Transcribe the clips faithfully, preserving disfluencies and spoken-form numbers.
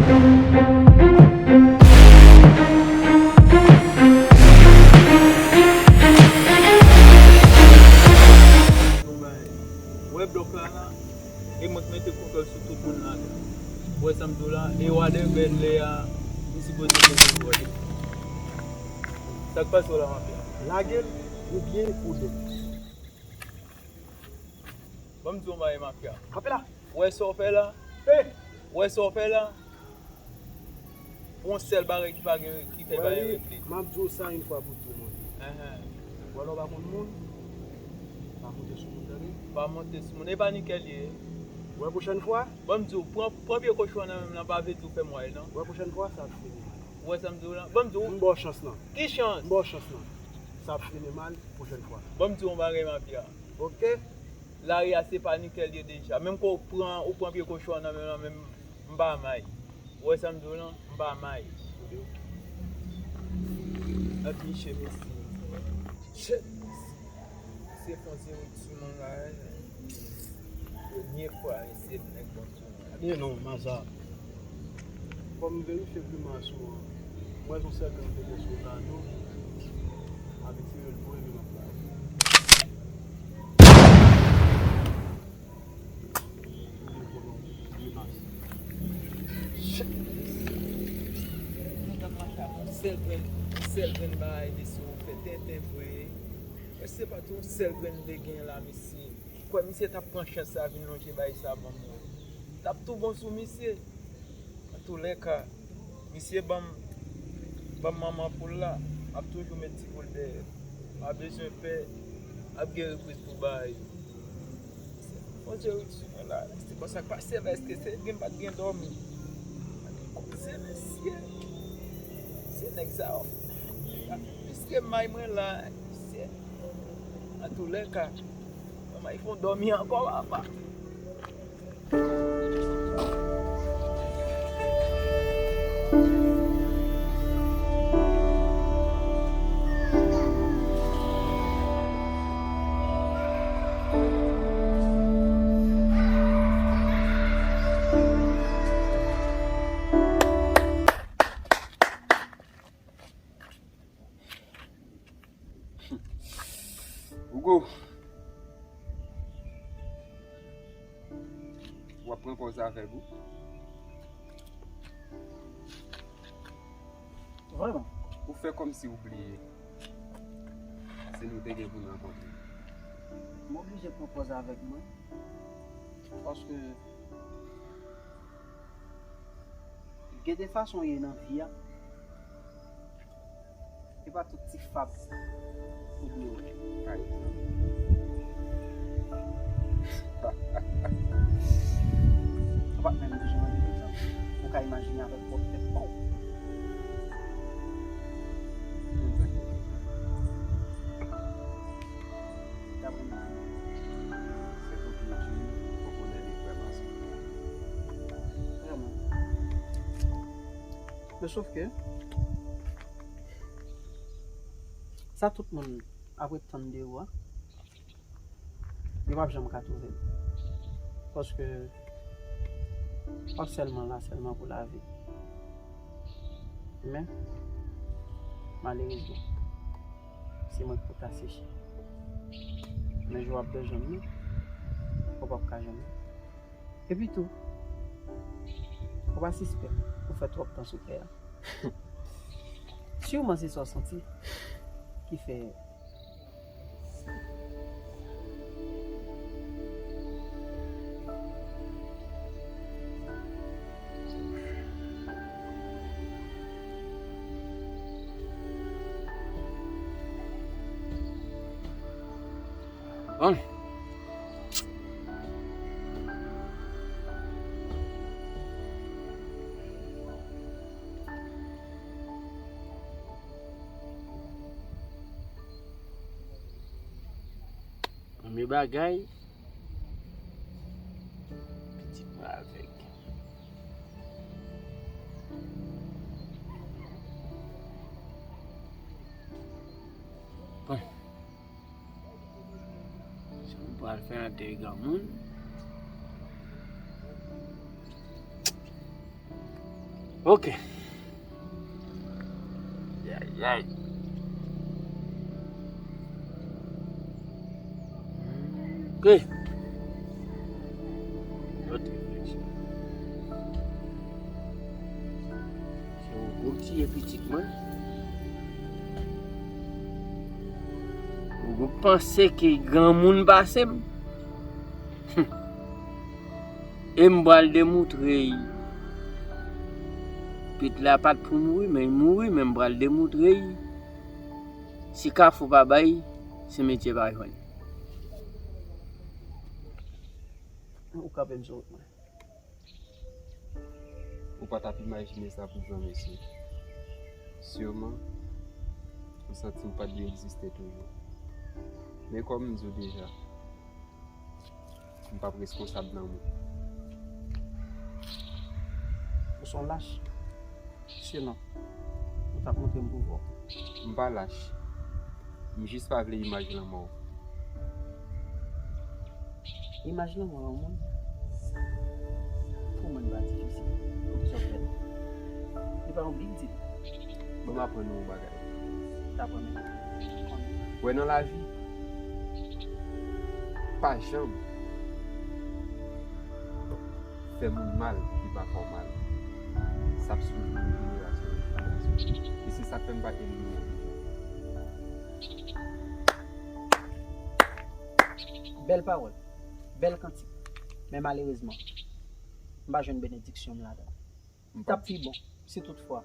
Wè blòk la la, e mwen k mete kontwòl sou tout moun la. Ou wè sa m di w la, e Waden Bèlè a, m sipoze te vin wè. Sa k pase w la, mafya? Lage l oubyen ou dèt. Ban m di w yon bagay, mafya. Kanpe la. Ou wè sa w fè la? Ou wè sa w fè la? Yon sèl bagay ki pa gen, ki fè bagay regle. M ap di w sa yon fwa pou tou, monchè. Enhen. Ou wè lè w pa konn moun, pa monte sou moun, tande? Pa monte sou moun. E pa Nickel ye. Ou wè pwochèn fwa? Ban m di w, pran, pran pye kochon nan men m nan, pa vle di w fè m wè l, non. Ou wè pwochèn fwa, sa ap fini mal. Ou wè sa m di w la? Ban m di w. M ba w chans lan. Ki chans? M ba w chans lan. Sa ap fini mal pwochèn fwa. Ban m di w yon bagay, mafya. Oke? Lari a se pa Nickel ye deja. Menm ke w pran, ou pran pye kochon nan men, nan men m, m pa may. Ou wè sa m di w lan? M pa may. Ak Miche, mesye. Shit. Se fon se wout sou mwen la. Premye fwa, se nèg bon sou mwen. Men non, Maza. Fò m verifye grimas ou an. Mwen, yon sèl grenn te gen sou tato. Avèk se yo l voye, men m ap lage. Grimas. Sèl grenn, sèl grenn bagay, mesye, ou fè tenten vre. Mesye, pa t yon sèl grenn te gen la, mesye. Kwè misye t ap pran chans sa vin lonje bay sa ban mwen. T ap tou bon sou misye. Antoulèka, misye ban m, ban m manman poul la. M ap toujou met ti poul dèyè. Pa bezwen pè. M ap gen repriz pou bay. Bondye ret sou mwen la. Se konsa k pase la, èske se gen m pa t gen dòmi? Koze mesye. Se nèg sa yo. Sa fè plis ke may mwen la. Mesye. Antoulèka. Manman, li fè w dòmi ankò, papa. Hugo, w ap pran pòz avè l wi. Vrèman? Ou fè kòmsi w bliye. Se nou te gen pou n rankontre. M oblije pran pòz avèk mwen. Paske gen de fason w ye nan vi a. E pa tout ti fab ou dwe wè. Pa egzanp. Ou pa t menm bezwen mande egzanp. Ou ka imajine avèk pwòp tèt pa w. Konn sa ki egzanp. Daprè mwen. Se pou ki etid, ou konnen li vrèman senp. Vrèman. Men sof ke, sa tout moun ap ret tann de ou a, yo p ap janm ka twouve l. Paske w ap sèlman la, sèlman pou lavi. Men, malerezman, se mwen ki pou ta seche. Men jou w ap bezwen m nan, ou p ap ka jwenn mwen. Epi tou, ou pa sispèk ou fè twòp tan sou tè a. Siman se sa w santi ki fè. Bon. Premye bagay, pitit mwen avèg. Bon. Sa m pral fè antre granmoun. Ok. Yay, yay. Ok. Lòt refleksyon. Se yon gwo tiye pitit mwen. Ou panse ke granmoun pase m? E m pral demoutre y. Pit la pa t pou mouri, men l mouri, men m pral demoutre y. Si Kafou pa bay, Simetyè pa jwenn. Ou kanpe m sou wout mwen. Ou pa t ap imajine sa pou granmesi. Siman, ou santi ou pa t dwe egziste toujou. Men kòm m di w deja, m p ap reskonsab lanmou. Ou se yon lach. Sinon, ou t ap montre m pouvwa w. M pa lach. M jis pa vle imaj lanmò w. Imaj lanmò yon moun, pou mwen, li pa difisil. Ou bezwen fè l. Li pa yon big deal. Ban m aprann ou yon bagay. T aprann mwen. Konnen. Wè nan lavi, pa janm fè moun mal ki pa fè w mal. Sa ap swiv ou de jenerasyon an jenerasyon. E se sa k fè m pa elimine moun. Bèl pawòl, bèl kantik. Men malerezman, m pa jwenn benediksyon m ladan. M t ap pi bon, si toutfwa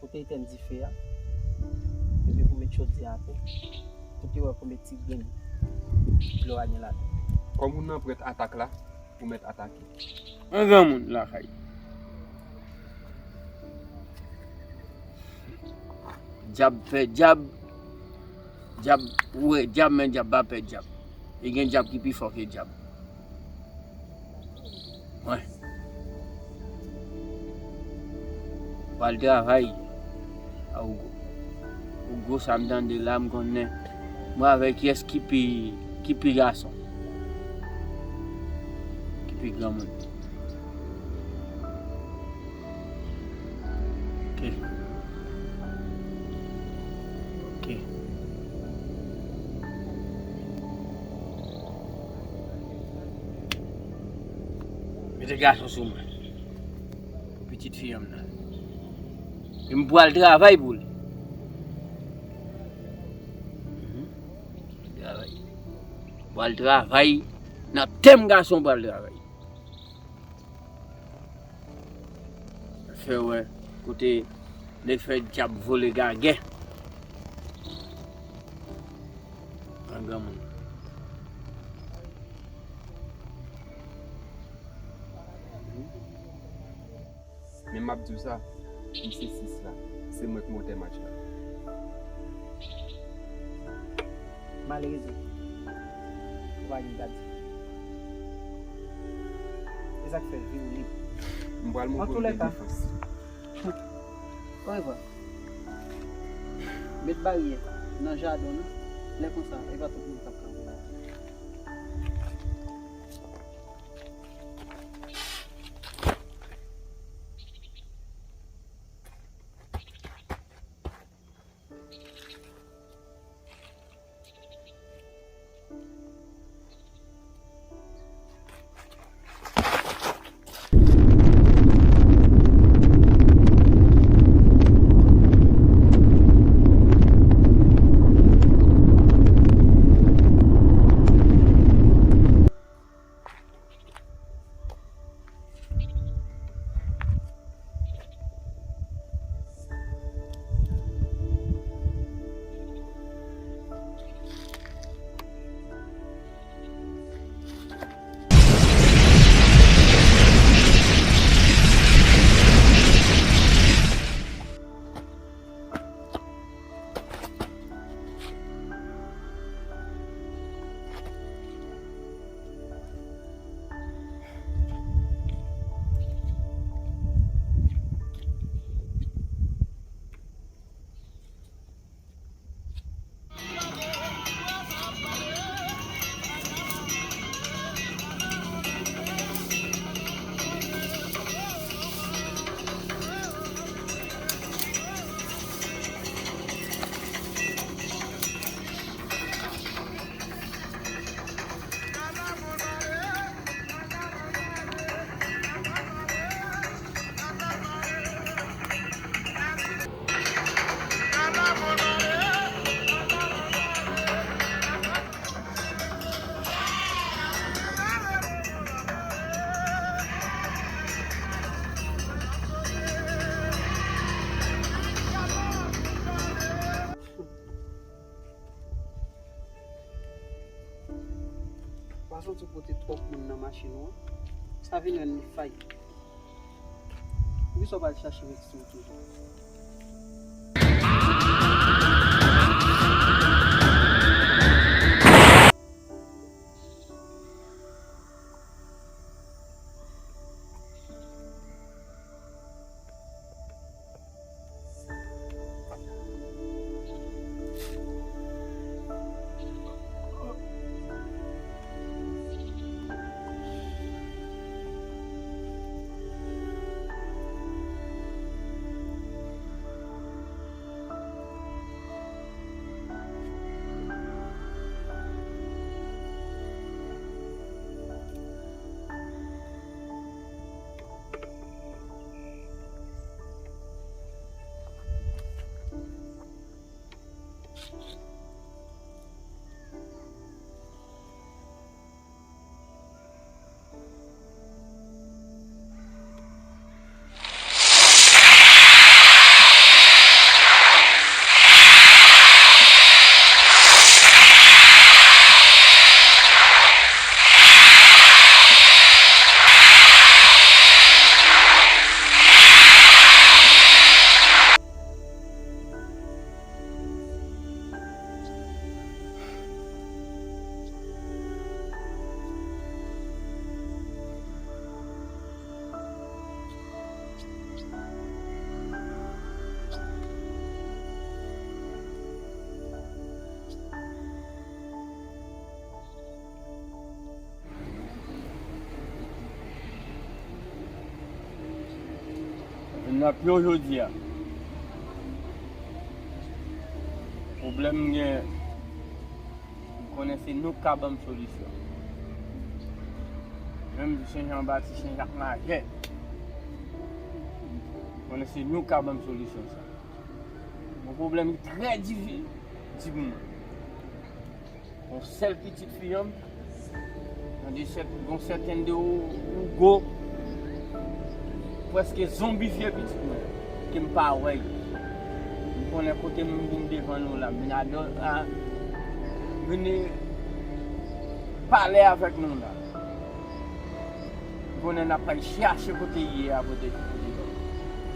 ou te etèn dife a, epi pou met chodyè a atè, pou te wè konbyen ti grenn dlo a gen ladan. Kòm ou nan prèt atak la, ou mèt atake. Yon granmoun lakay. Dyab fè dyab. Dyab, ou wè dyab, men dyab pa pè dyab. E gen dyab ki pi fò ke dyab. Mwen pral travay a Ougo. Ougo sa m tande la, m konnen mwen avè kiyès ki pi, ki pi gason, ki pi granmoun. Ok. Ok. Mete gason sou mwen. Pou pitit fi an m nan. E m pral travay pou li. Mhm. Travay. Pral travay. Nan tèm gason pral travay. Fè wè kote nèg fè dyab vole gagè. An granmoun. Men m ap di w sa, m se sis la. Se mwen k motè match la. Malerezman, ou pa gen gad. E sa k fè vi w lib. M pral montre w de defans. Kòrèkman. Met baryè nan jaden w nan. Lè konsa, e pa tout moun k ap kanpe la. Te twòp moun nan machin ou an. Sa vin rann li fay. Poukisa w pa al chache Rexo toujou? N ap yo jodi a. Pwoblèm m gen, m konnen se nou k ka ban m solisyon. Menm Sen Jan Bati, Sen Jak Majè, m konnen se nou k ka ban m solisyon sa. Yon pwoblèm ki trè difisil pou mwen. Yon sèl pitit fi an, yon de sèt, yon sèten de Hugo, prèske zonbifye pitit mwen, ke m pa wè l. M konnen kote m vin devan nou la, m vin adò-, a, vin pale avèk nou la. M konnen n ap pral chache kote l ye a, kote, kote l.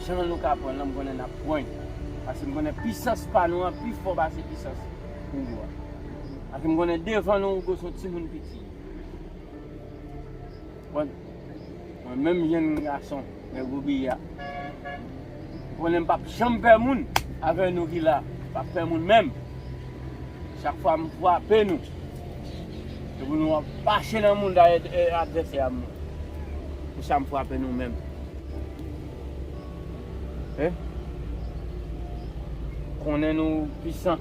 Jan nou ka pran l lan, m konnen n ap pran l. Paske m konnen pisans pa nou an pi fò pase pisans Hugo a. Paske m konnen devan nou, Hugo se yon timoun piti. Bon, mwen menm jenn gason, nèg Gwo Biyè a, m konnen m p ap janm pè moun avè nou ki la. M p ap pè moun menm. Chak fwa m frape nou, se pou nou pache nan mouda advèsè a m. Pou sa m frape nou menm. Eh? Konnen nou pisan.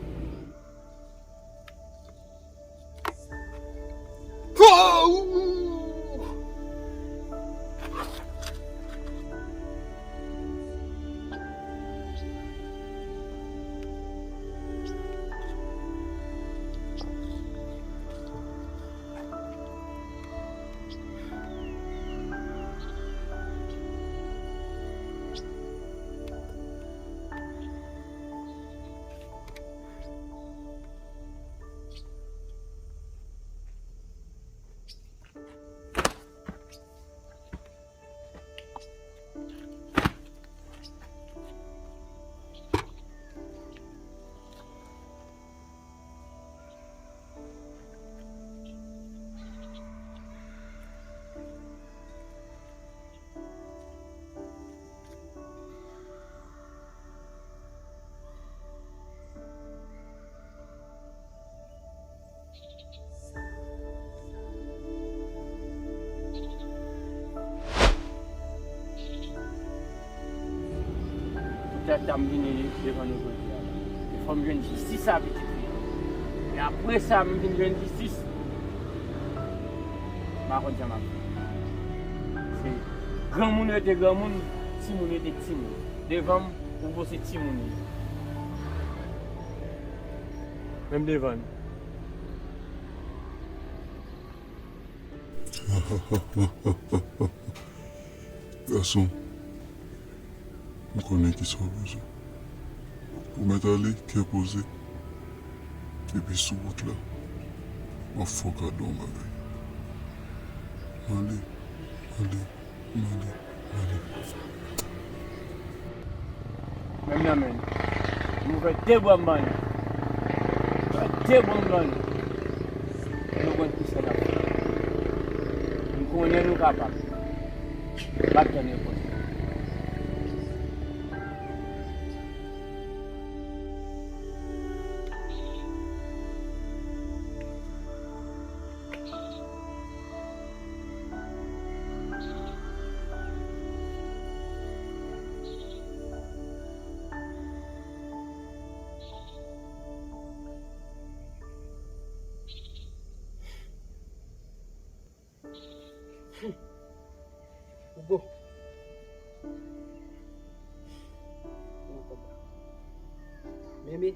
Poutèt sa m vini devan nou jodi a. E fò m jwenn jistis a pitit fi an. E apre sa, m vin jwenn jistis. M pa konn sa m ap fè. Se granmoun rete granmoun, timoun rete timoun. Devan m, Hugo se timoun li ye. Menm devan l. Gason, m konnen kisa w bezwen. Ou mèt ale, kè poze. Epi sou wout la, m ap fè w kado yon bagay. Mande, mande, mande, mande. Menm nan menm. Nou fè de bwa m ban nou. Fè de bwa m ban nou. Nou konn kisa n ap fè. M konnen nou kapab. M p ap tann repons. Hugo. Nan kòb la. Mimi.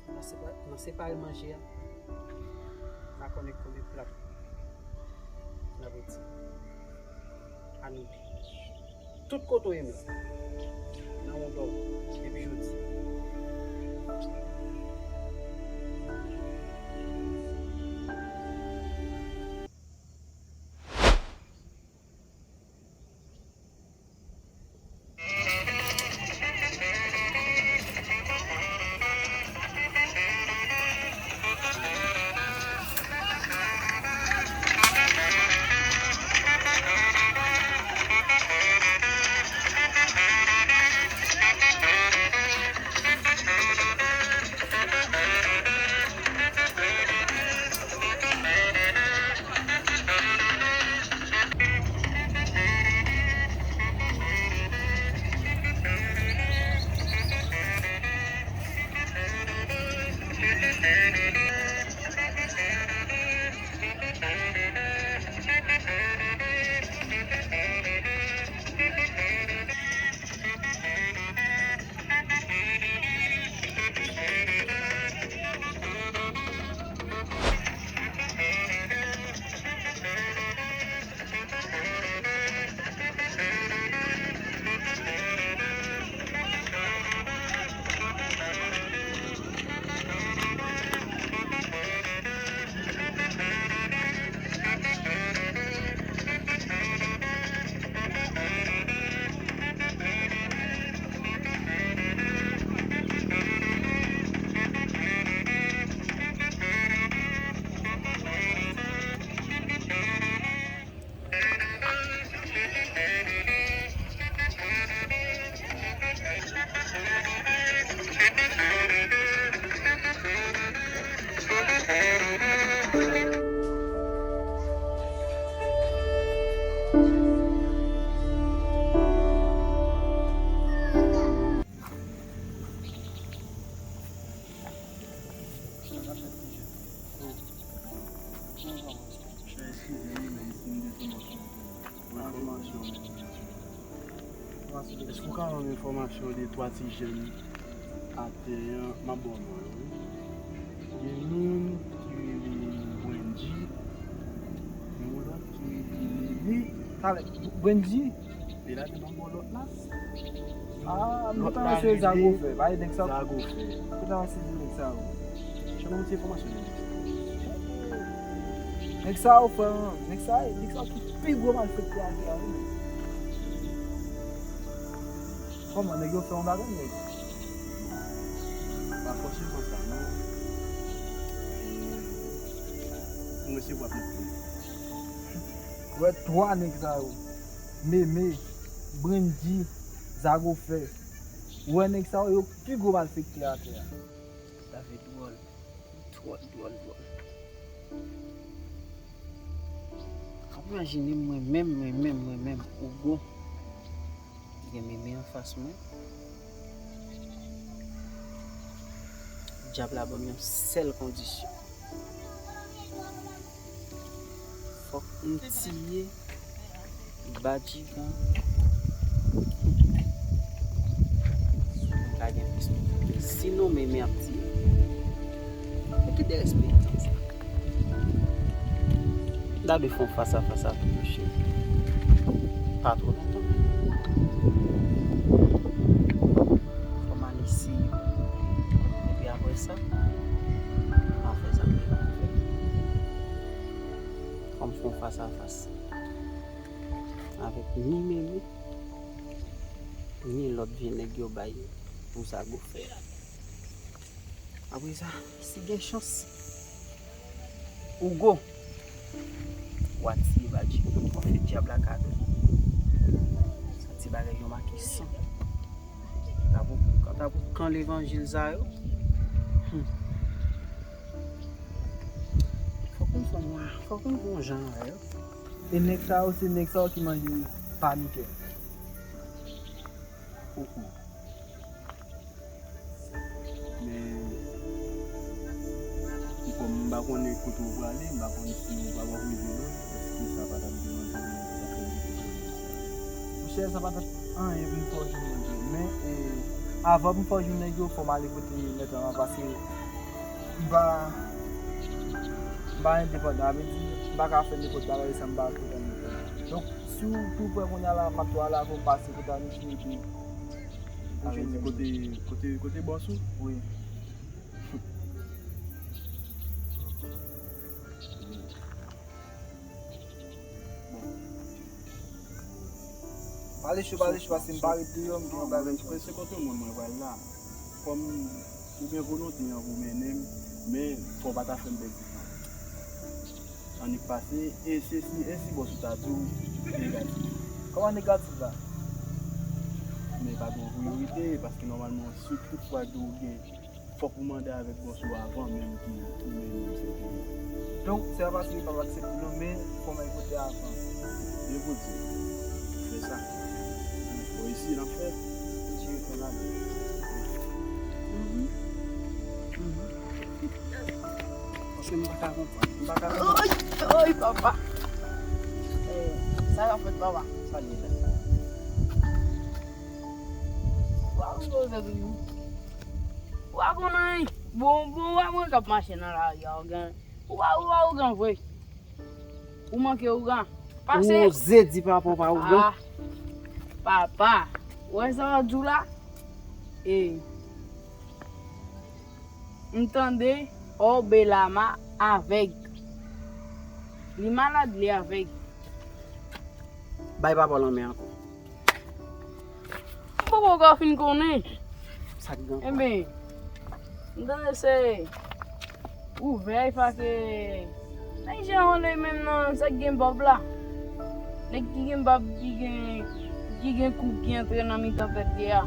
Nan sepa-, nan separe manje a, m pa konnen konbyen plat n ap retire. Anile. Tout kote w ye m la. Nan yon dòm. Depi jodi. Èske w ka ban m enfòmasyon de twa ti jèn atè a? M ap ba w non yo, wi. Gen youn ki rele Wendy, gen yon lòt ki rele Lili. Talè, Wendy? Epi la, te ban m yon lòt la. Ah, m ta se Zago fè. Ba, nèg sa. Zago fè. M ta se nèg sa yo. Chan, mwen ti enfòmasyon de nèg sa. Nèg sa yo fè, nèg sa, nèg sa ki pi gwo malfektè atè a, wi. Kòman nèg yo fè yon bagay, nèg? Pa fòse konsa, non. E, m resevwa plis. Wè twa nèg sa yo. Meme, Brandy, Zago fè. Ou wè nèg sa yo, yo pi gwo malfektè atè a. Sa fè dwòl. Dwòl, dwòl, dwòl. Ap imajine mwen menm, mwen menm, mwen menm, Hugo. Gen Mimi anfas mwen. Dyab la ban m yon sèl kondisyon. Fòk m tiye Badjigan. M pa gen pistol. Sinon, Mimi ap tiye. Mwen kite respè tan sa. N ta dwe fè yon fas a fas avèk yo, cheri. Pa twò lontan. Fò m ale isi. Sa, m a fè sa m te konn fè. Fò m fè yon fas a fas avèk ni Meli, ni lòt vye nèg yo bay pou Zago fè a. Apre sa, si gen chans, Ougo, w a tiye bal Tcheko, w a fè dyab la kado. Sa ti bagay yo make san. Kanta pou, kanta pou kan levanjil sa yo. Hmm. Fòk nou fè yon, fòk nou fè yon jan avè yo. E nèg sa yo, se nèg sa yo ki manje pa nou tè. Oho. Men, kòm m pa konnen kote w prale, m pa konnen si w pa p ap rive lwen, èske sa pa t ap deranje w, pa t ap fè w rive lwen? Monchè, sa pa t ap anyen pou m fè w jwenn nèg yo. Men, e, avan pou m fè w jwenn nèg yo, fò m ale kote mèt la m, paske m pa, m pa endepandan. Sa vle di, m pa ka fè nenpòt bagay san m pa kote Anita. Donk, si w tou prè kounye a la, m ap tou ale avè w pase kote Anita epi Sa vle di kote, kote, kote bòs ou? Wi. Bon. Pale cho, pale cho, paske m pa ret deyò, m gen yon bagay. Mwen se kote moun mwen pral la. Kòm ou gen volonte an pou mennen m, men fò w pa ta fè m pèdi tan. Annik pase, e se si, e si bòs ou ta di w negatif? Kòman negatif la? Men pa gen yon priyorite, paske nòmalman, si w tout fwa di w gen, fòk ou mande avèk bòs ou avan menm ki, ki mennen m sèvi. Donk, se pa paske li p ap aksepte non, men fò m al kote avan. Byen pou di. Fè sa. Fò isi n ap fè. Ti reponn la. Mhm. Mhm. Paske m pa ka konprann. M pa ka konprann. Oy, oy, papa. Eh, sa k ap fèt, papa? Sa l ye la? Wa, w poze toujou. Wa konnen, bon, bon, wa mwen k ap mache nan lari a, ougan. Wa, wa, ougan vre. Ou manke ougan. Pase. Ou oze di papa w pa ougan? Ah, papa. Ou wè sa w ap di w la? E. M tande Obelama avèg. Li malad, li avèg. Bay papa w lanmen ankò. M poko ka fin konnen. Sa k gen ankò? Enben, m tande se ouvè, paske nèg Jean Rene menm nan, sa k gen bòb la. Nèg ki gen bab, ki gen, ki gen kouk ki antre nan mitan tèt li a.